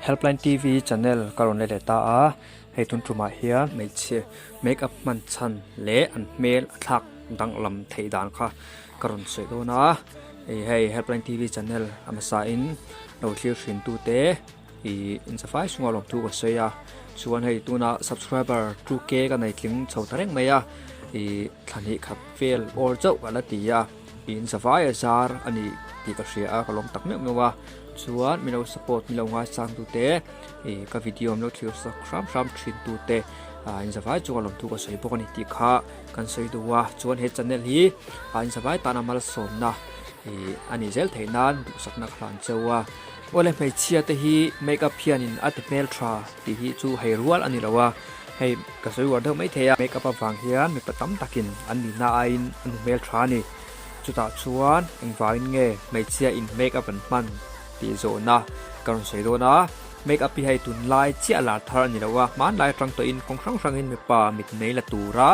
Helpline TV channel ka rawn let leh ta a, hei tun tumah hian hmeichhe make up hman chhan leh an hmel a thlak danglam theih dan kha ka rawn sawi dawn a, hei Helpline TV channel a hmasa in lo thlir thin tute ih inchafai chunga lawmthu ka sawi a, chuan hei tuna subscriber 2k ka nei tling chho ta reng mai a, ih thla hnih khat vel awr chauh ka la ti a. In zavai a zar a ni tih ka hria a ka lawm tak meuh meuh a chuan min lo support min lo ngaisang tu te ih ka video min lo thlir sak hram hram thin tu te ah in zavai chu ka lawm thu ka sawi bawk a ni tih kha kan sawi duh a chuan he channel hi ah in zavai tana malsawmna ih a nih zel theih nan duhsakna ka hlan cheu a awle hmeichhia te hi make up hianin a ti hmeltha tih hi chu hei rual a ni lo a hei ka sawi uar deuh maithei a make up avang hian mipa tam takin an nihna aiin an hmu hmeltha a ni chutah chuan engvangin nge hmeichhia in make up an hman tih zawhna ka rawn sawi dawn a make up hi hei tunlai chiah lar thar a ni lo a hmanlai atang tawhin kawng hrang hrangin mipa mit nei la tura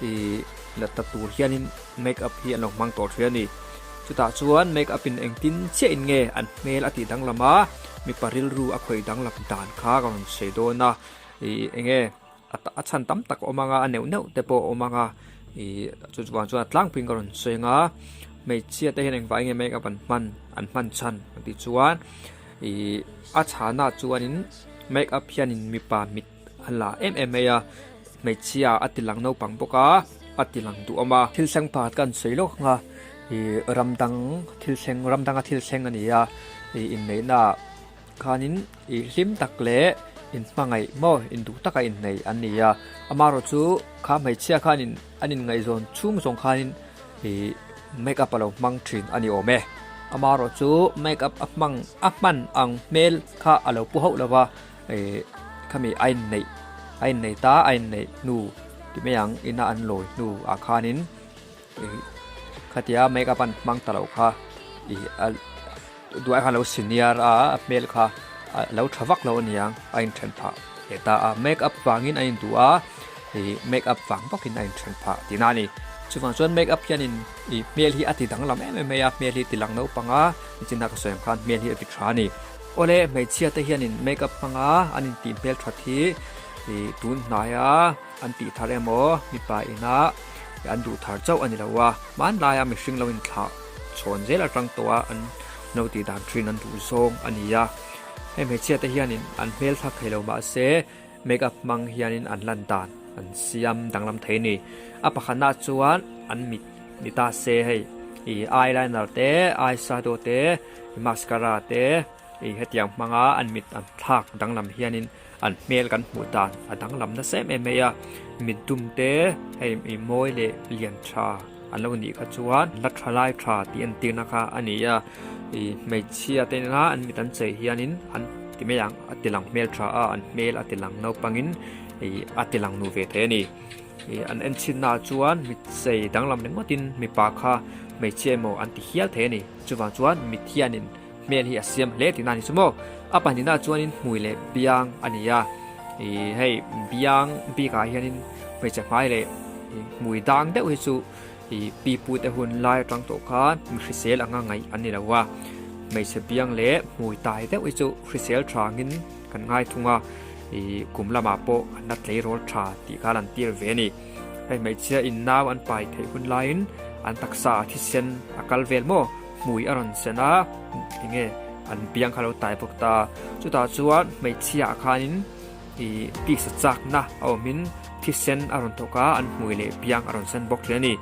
ih la ta tur hianin make up hi an lo hmang tawh thin a ni chutah chuan make up in engtin chiah in nge an hmel a tih danglam a mipa rilru a khawih danglam dan kha ka rawn sawi dawn a ih eng nge a chhan tam tak a awm ang a a neuh neuh te pawh a awm ang a ih chu chuan chuan a tlangpuiin ka rawn sawi ang a hmeichhia te hian engvah enge make up an hman an hman chhan an tih chuan ih a chhana chuanin make up hianin mipa mit a la em em mai a hmeichhia a ti lang naupang bawk a a ti lang duh awm a. Thil thleng pakhat ka han sawi lawk ang a ih ram dang thil thleng ram danga thil thleng a ni a ih inneihna ah Khanin i hlim tak leh in hmangaih maw in duh taka innei an ni a, amaherawhchu kha hmeichhia khanin an inngaihzawn chhung zawng khanin i make up a lo hmang thin a ni awm e. Amaherawhchu make up a hmang a hman ang hmel kha a lo pu hauh lo va, i khami a inneih a innei ta a inneih hnu ti mai ang ina an lawi hnu ah khanin i khatia make up an hmang ta lo kha i a. Duai khan a lo senior a, a hmel kha a lo tha vak lo aniang a inthen phah leh ta a, make up vangin a induh a, ih make up vang bawkin a inthen phah tihna a ni. Chuvang chuan make up hianin ih hmel hi a ti danglam em em mai a, hmel hi ti lang naupang a, nichina ka sawi ang khan hmel hi a ti tha a ni. Awle hmeichhia te hianin make up hmanga an intih hmel that hi ih tun hnaia an tih thar emaw mipa ina an duh thar chauh a ni lo a, hmanlaia mihring lo inthlah. Chhawn zel atang tawh a an lo tih dan thin an duh zawng a ni a, hei hmeichhia te hianin an hmel thlak thei lo mahse make up hmang hianin an lan dan an siam danglam thei a ni. A pakhatna chuan an mit ni ta se hei ih eyeliner te eyeshadow te mascara te ih hetiang hmanga an mit an thlak danglam hianin an hmel kan hmuh dan a danglam nasa em em mai a, mit dum te hei ih mawi leh lian tha. An lo nih kha chuan la tha lai tha tih an tirna kha a ni a, ih hmeichhia te ina an mit an chei hianin an ti mai ang a ti lang hmel tha a, an hmel a ti lang naupangin ih a ti lang nu ve thei a ni. Ih an en chhinna ah chuan mit chei danglam ringawtin mipa kha hmeichhia emaw an ti hial thei a ni. Chuvang chuan mit hianin hmel hi a siam hle tihna a ni chu maw. A pahnihna chuanin hmui leh biang a ni a, ih hei biang bikah hianin hmeichhe hmai leh hmui dang deuh hi chu ih pi pu te hun lai atang tawh khan mi hrisel anga ngaih an ni lo a, hmeichhe biang leh hmui tai deuh hi chu hrisel tha angin kan ngai thung a, ih kum lamah pawh an la tleirawl tha tih kha a lan tir ve a ni. Hei hmeichhia in nau an pai theih hun laiin an taksa a thisen a kal vel maw? Hmui a rawn sen a, enge an biang kha lo tai bawk ta. Chutah chuan hmeichhia ah khanin ih tisa chakna a awmin thisen a rawn thawk a, an hmui leh biang a rawn sen bawk thin a ni.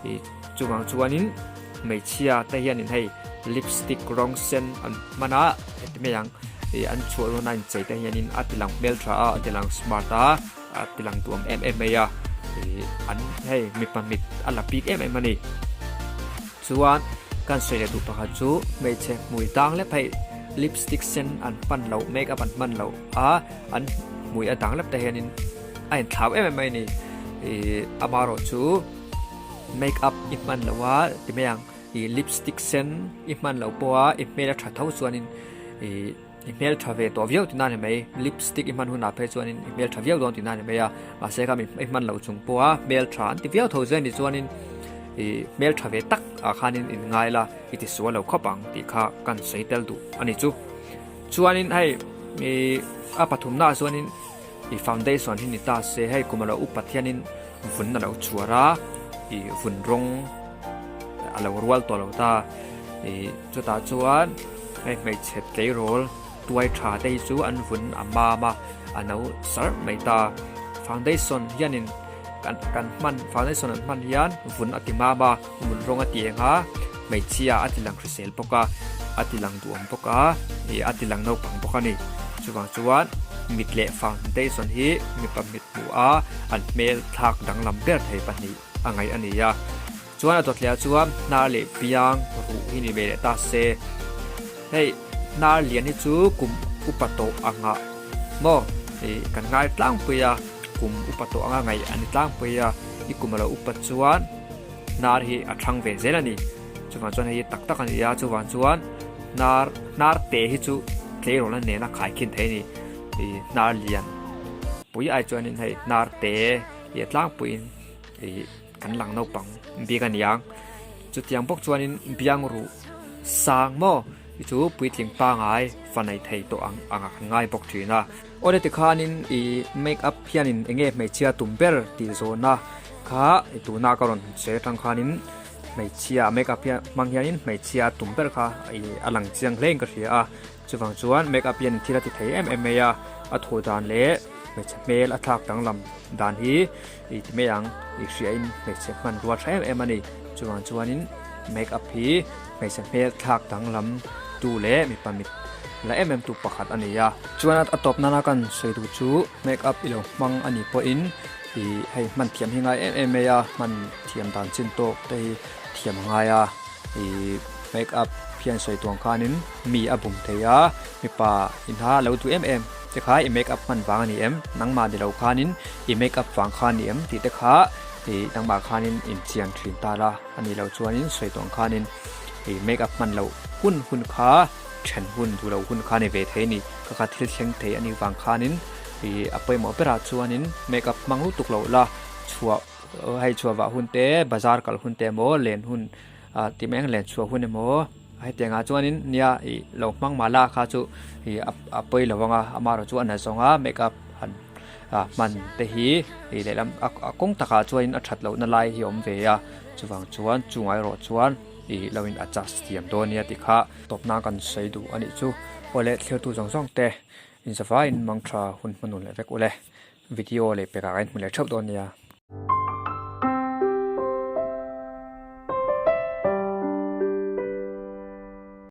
Ih chuvang chuanin hmeichhia te hianin hei lipstick rawng sen an hman a, heti mai ang ih an chhuah dawn a inchei te hianin a ti lang hmeltha a, a ti lang smart a. A ti lang duam em em mai a, ih an hei mipa mit a la bik em em a ni. Chuan kan sawi leh duh pakhat chu hmeichhe hmui dang lep hei lipstick sen an hman loh make up an hman loh a an hmui a dang lep te hianin a inthlau em em mai a ni. Ih amaherawh chu make up i hman loh a ti mai ang ih lipstick sen i hman loh pawha i hmel a tha tho chuanin ih. I hmel tha ve tawh viau tihna a ni mai, lipstick i hman hunah phei chuanin i hmel tha viau dawn tihna a ni mai a, mahse kha i hman loh chung pawha hmel tha an ti viau tho zel ni chuanin i hmel tha ve tak ah khanin in ngai la i ti sual lo khawp ang tih kha kan sawi tel duh a ni chu. Chuanin hei. Ih a pathumnaah chuanin ih foundation hi ni ta se hei kum a lo upat hianin vun a lo chhuar a ih vun rawng a lo rual tawh lo ta ih chutah chuan hei hmeichhe tleirawl tuai tha te hi chu an vun a mam a a no sar mai ta foundation hianin kan kan hman foundation an hman hian vun a ti mam a vun rawng a ti eng a hmeichhia a ti lang hrisel bawk a a ti lang duhawm bawk a ih a ti lang naupang bawk a ni chuvang chuan mit leh foundation hi mipa mit hmuh a an hmel thlak danglam ber thei pahnih a ngaih a ni a chuan a dawthleh ah chuan hnar leh biang ruh hi ni ve leh ta se hei hnar lian hi chu kum upa tawh angah maw ih kan ngai tlangpui a kum upa tawh anga ngaih a ni tlangpui a i kum a lo upa chuan hnar hi a thlang ve zel a ni chuvang chuan hei hi tak tak a ni a chuvang chuan hnar hnar te hi chu tleirawl a nena khaikhin thei a ni ih hnar lian pui ai chuanin hei hnar te hi a tlangpuiin ih kan lang naupang bik a ni ang chutiang bawk chuanin biang ruh sang maw hi chu puitling pangai fa nei thei tawh ang anga kan ngai bawk thin a. Awle tikhanin ih make up hianin eng nge hmeichhia tum ber tih zawhna kha tuna ka rawn sawi atang khanin hmeichhia make up hian hmang hianin hmeichhia tum ber kha ih a lang chiang hle in ka hria a chuvang chuan make up hian thil a ti thei em em mai a a thawh dan leh hmeichhe hmel a thlak danglam dan hi ih ti mai ang ih hriain hmeichhe hmanrua tha em em a ni chuvang chuanin make up hi hmeichhe hmel thlak danglam tu leh mipa mit la em em tu pakhat a ni a. Chuan a tawp nana kan sawi duh chu make up i lo hmang a nih pawhin ih hei hman thiam hi ngai em em mai a hman thiam dan chin tawk te hi thiam a ngai a ih make up hian sawi tuang khanin mi a bum thei a mipa inha lo duh em em te kha i make up hman vang a ni em nangmah ni lo khanin i make up vang kha a ni em tih te kha ih nangmah khanin inchian thin ta la a nih loh chuanin sawi tawng khanin ih make up hman loh hun hun kha then hun duh loh hun kha a ni ve thei a ni ka kha thil thleng thei a nih vang khanin ih a pawimawh berah chuanin make up hmang lutuk loh la chhuah hei chhuah vah hun te bazar kal hun te emaw len hun ah tih mai ang len chhuah hun emaw hetiang ah chuanin nia ih lo hmang mah la kha chu ih a pawi lo ang a amaherawh chu a na zawng a make up han ah hman te hi ih lehlam a kawng takah chuanin a that lohna lai hi a awm ve a chuvang chuan chungah erawh chuan ih lo in adjust thiam dawn nia tih kha tawpna kan sawi duh a nih chu awle thlir tu zawng zawng te inzavaiin mangtha hun hmanun leh vek ule video leh pekah kan inhmu leh theuh dawn nia.